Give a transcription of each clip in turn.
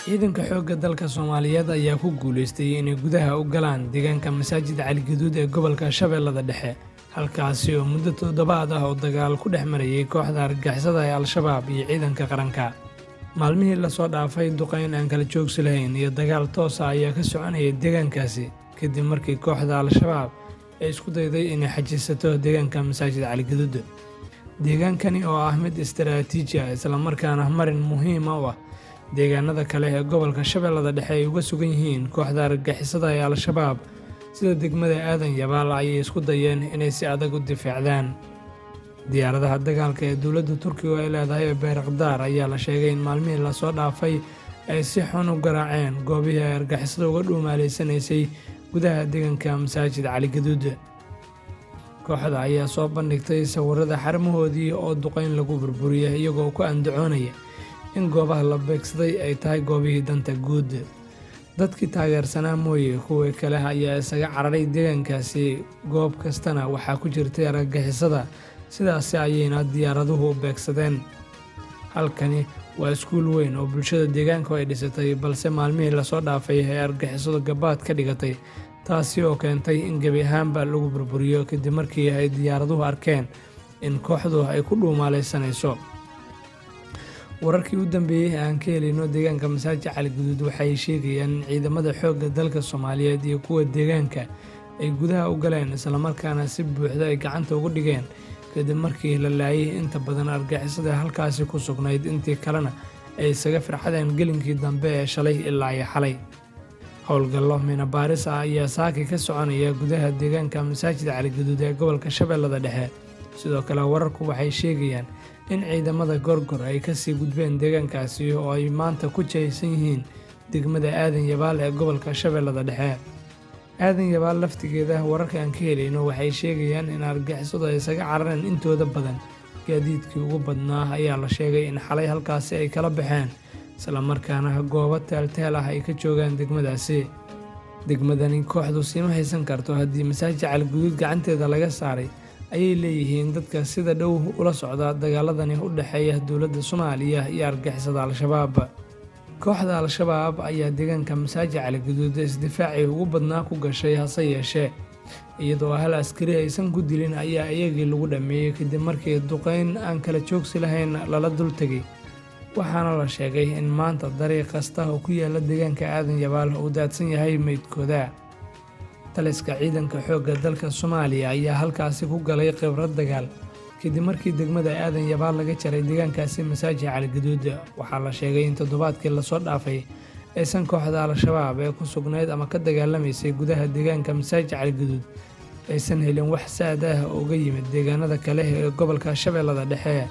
Ciidanka xoogga dalka Soomaaliyeed ayaa ku guuleystay inay gudaha u galaan deegaanka Masaajid Cali Gaduud ee gobolka Shabeellada Dhexe, halkaasi oo muddo toddobaad ah oo dagaal ku dhex marayay kooxda argagixisada ee Al-Shabaab iyo ciidanka qaranka. Maalmihii la soo dhaafay, duqeyn aan kala joogsi lahayn iyo dagaal toos ah ayaa ka soconayay deegaankaasi kadib markii kooxda Al-Shabaab ay isku dayday inay xajisato deegaanka Masaajid Cali Gaduud. Deegaankani oo ah mid istaraatiiji ah isla markaana marin muhiim u ah deegaanada kale ee gobolka Shabeellada Dhexe ay uga sugan yihiin kooxda argagixisada ee Al-Shabaab, sida degmada Aadan Yabaal, ayay isku dayeen inay si adag u difaacdaan. Diyaaradaha dagaalka ee dowladda Turkiga ay leedahay ee Bayraktar ayaa la sheegay in maalmihii la soo dhaafay ay si xun u garaaceen goobihii ay argagixisadu uga dhuumaaleysanaysay gudaha deegaanka Masaajid Cali Gaduud. Kooxda ayaa soo bandhigtay sawirada xarumahoodii oo duqeyn lagu burburiyay, iyagoo ku andacoonaya in goobaha la beegsaday ay tahay goobihii danta guud. Dadkii taageersanaa mooye, kuwii kale ayaa isaga cararay deegaankaasi, goob kastana waxaa ku jirtay argagixisada, sidaasi ayayna diyaaraduhu u beegsadeen. Halkani waa iskuul weyn oo bulshada deegaanku ay dhisatay, balse maalmihii lasoo dhaafay ay argagixisadu gabaad ka dhigatay, taasi oo keentay in gebi ahaanba lagu burburiyo kadib markii ay diyaaraduhu arkeen in kooxdu ay ku dhuumaaleysanayso. Wararkii u dambeeyey ee aan ka helayno deegaanka Masaajid Cali Gaduud waxay sheegayaan in ciidamada xoogga dalka Soomaaliyeed iyo kuwa deegaanka ay gudaha u galeen, islamarkaana si buuxda ay gacanta ugu dhigeen kadib markii la laayay inta badan argagixisada halkaasi ku sugnayd, intii kalena ay isaga firxadeen gelinkii dambe ee shalay ilaa iyo xalay. Howlgallo miino baaris ah ayaa saaki ka soconaya gudaha deegaanka Masaajid Cali Gaduud ee gobolka Shabeellada Dhexe. Sidoo kale, wararku waxay sheegayaan in ciidamada Gorgor ay kasii gudbeen deegaankaasi oo ay maanta ku jihaysan yihiin degmada Aadan Yabaal ee gobolka Shabeellada Dhexe. Aadan Yabaal laftigeeda wararka aan ka helayno waxay sheegayaan in argagixisadu ay isaga carareen intooda badan. Gaadiidkii ugu badnaa ayaa la sheegay in xalay halkaasi ay kala baxeen, isla markaana goobo teelteel ah ay ka joogaan degmadaasi. Degmadani kooxdu siima haysan karto haddii Masaajid Cali Gaduud gacanteeda laga saaray, ayay leeyihiin dadka sida dhow ula socda dagaaladani u dhexeeya dowladda Soomaaliya iyo argagixisada Al-Shabaab. Kooxda Al-Shabaab ayaa deegaanka Masaajid Cali Gaduud isdifaacii ugu badnaa ku gashay, hase yeeshee iyadoo hal askari aysan ku dilin ayaa iyagii lagu dhameeyey kadib markii duqeyn aan kala joogsi lahayn lala dul tegay. Waxaana la sheegay in maanta dariiq kasta oo ku yaala deegaanka Aadan Yabaal uu daadsan yahay meydkooda. Taliska ciidanka xoogga dalka Soomaaliya ayaa halkaasi ku galay khibrad dagaal kadib markii degmada Aadan Yabaal laga jaray deegaankaasi Masaajid Cali Gaduud. Waxaa la sheegay in toddobaadkii lasoo dhaafay aysan kooxda Al-Shabaab ee ku sugnayd ama ka dagaalamaysay gudaha deegaanka Masaajid Cali Gaduud aysan helin wax saad ah oo uga yimid deegaanada kale ee gobolka Shabeellada Dhexe,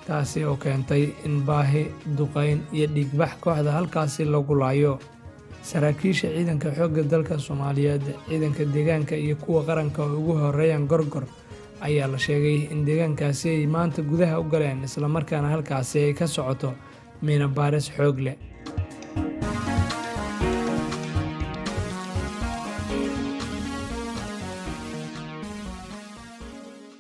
taasi oo keentay in baahi, duqeyn iyo dhiigbax kooxda halkaasi lagu laayo. Saraakiisha ciidanka xoogga dalka Soomaaliyeed, ciidanka deegaanka iyo kuwa qaranka oo ugu horeeyaan Gorgor ayaa la sheegay in deegaankaasi ay maanta gudaha u galeen, isla markaana halkaasi ay ka socoto miino baaris xoog leh.